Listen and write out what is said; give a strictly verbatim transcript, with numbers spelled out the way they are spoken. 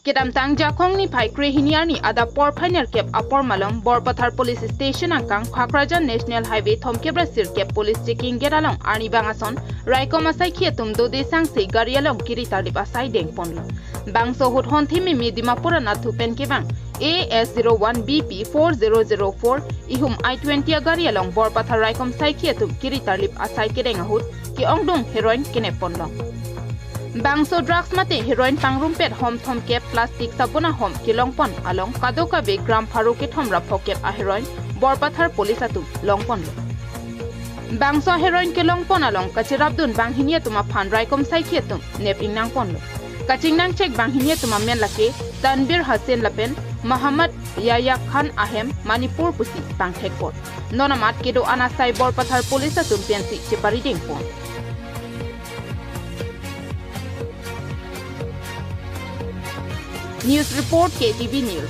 Kedamtang Jakhong niphai krehini arni adap porphai nerkep apor malom Borpathar Police Station angkang Khakrajan National Highway thomkep ra sirkep Police Checking Gate along arnibang ason raikom asaikhi atum dode sangse gari along kiri tarlip asai dengponlo. Bangso ahut honthi mimi Dimapur anathu pen kevang A S zero one B P four zero zero four ihum I twenty agari along Borpathar raikom saikhi atum kiri tarlip asai kedeng ahut ke-ongdung heroin kenepponlo. Bangso drugs mate heroin pangrumpet hom thomkep plastic sabun ahom kelongpon along kadokave gram pharo kethom ra phokep aheroin Borpathar Police atum longponlo. Bangso heroin kelongpon along kachirapdun banghini atum aphan raikom saikhi atum nep ingnangponlo. Kachingnangchek banghini atum amen lake Tanbir Hussain lapen Muhammad Yahya Khan ahem Manipur pusi pangthekpon. Non amat kedo-an asai Borpathar Police atum pensi cheparidengpon. News report K T V News.